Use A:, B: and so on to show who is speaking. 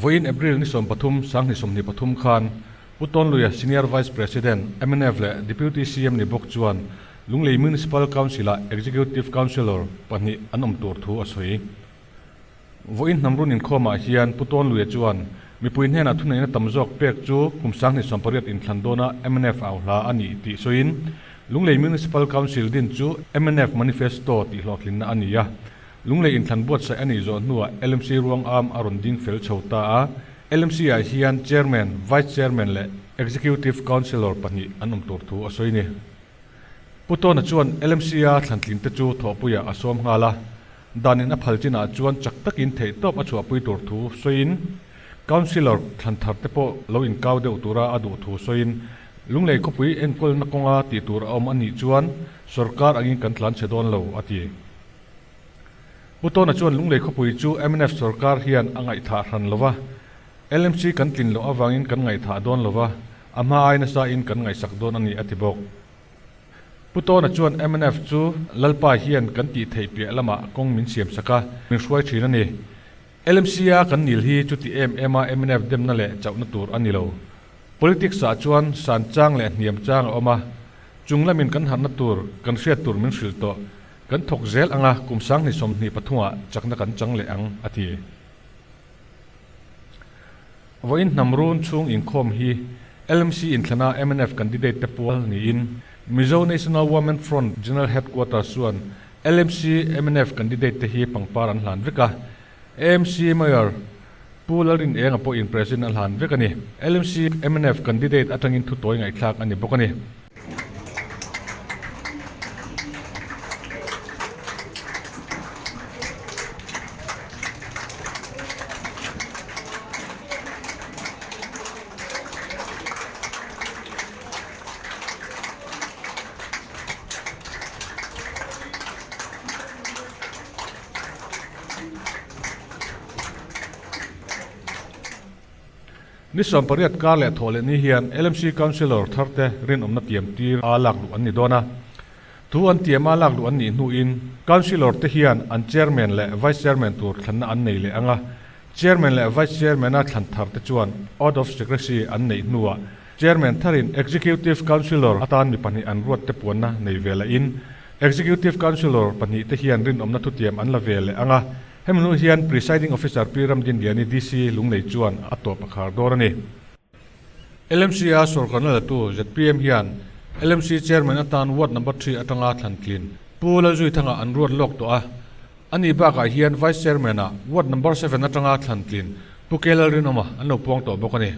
A: Vawiin April ni 13, 2023 khan Pu Tawnluia Senior Vice President, mnf leh Deputy CM ni bawk chuan Lunglei Municipal Council-ah Executive Councillor pahnih an awm tur thu a sawi. Vawiin hnamrun inkhawmah hian Pu Tawnluia chuan mipui hnenah thuneihna tam zawk pek chu kum 2018 inthlan dawna mnf au hla a ni tih sawiin Lunglei Municipal Council din chu mnf manifesto tih hlawhtlinna a ni a. Lunglei inthlan buatsaih a nih zawh hnuah LMC ruang am a rawn ding fel chho ta a. LMC-ah hian Chairman, Vice Chairman leh Executive Councillor pahnih an awm tur thu a sawi ni. Pu Tawna chuan LMC-a thlantlinte chu thawhpuiah a sawm nghal a, danin a phal chinah chuan chak takin theihtawp a chhuahpui tur thu sawiin, Councillor thlan tharte pawh lo inkau deuh tura a duh thu sawiin, Lunglei khawpui enkawlna kawnga tih tur a awm a nih chuan sorkar angin kan tlan chhe dawn lo, a ti. Pu Tawna chuan Lunglei khawpui chu mnf sorkar hian a ngaihthah hran lo va, LMC kan tlin loh avangin kan ngaihthah dawn lo va, a hma ai nasa in kan ngaihsak dawn a ni a ti bawk. Pu Tawna chuan mnf chu Lalpa hian kan tih theih piah lamah kawng min siam sak a, min hruai thin a ni. LMC a kan nil hi chuti em em a mnf demna leh chauhna tur a ni lo. Politics ah chuan san chang leh hniam chang a awm a, chung lamin kan harhna tur kan hriat tur min hrilh tawh. Kan thawk zel ang a, kum 2023 ah chakna kan chang leh ang, a ti. Vawiin hnam run chhung inkhawm hi LMC inthlana mnf candidate te pual niin Mizo National Women Front General Headquarters chuan LMC mnf candidate te hi pangpar an hlan vek a, AMC Mayor Pu Lalrin Enga pawhin President a hlan vek a ni. LMC mnf candidate atangin thutawi ngaihthlak a ni bawk a ni. Ni 18 kar leh thawh leh ni hian LMC Councillor tharte rinawmna tiam tir a lak luh an ni dawn a. Thu an tiam a lak luh an nih hnuin Councillor te hian an Chairman leh Vice Chairman tur thlanna an nei leh ang a. Chairman leh Vice Chairman a thlan thar te chuan Oath of Secrecy an neih hnuah Chairman tharin Executive Councillor atan mi pahnih an ruat te puanna nei ve lahin Executive Councillor pahnih te hian rinawmna thutiam an la ve leh ang a. Hemi hnu hian Presiding Officer Pi Ramdinliani DC Lunglei chuan a tawp a khar dawr a ni. LMC a sorkarna latu zpm hian LMC Chairman atan Ward Number 3 atanga thlan tlin Pu Lalzuithanga an ruat lawk tawh a. Ani bakah hian Vice Chairman-ah Ward Number 7 atanga thlan tlin Pu K Lalrinawma an lo puang tawh bawk a ni.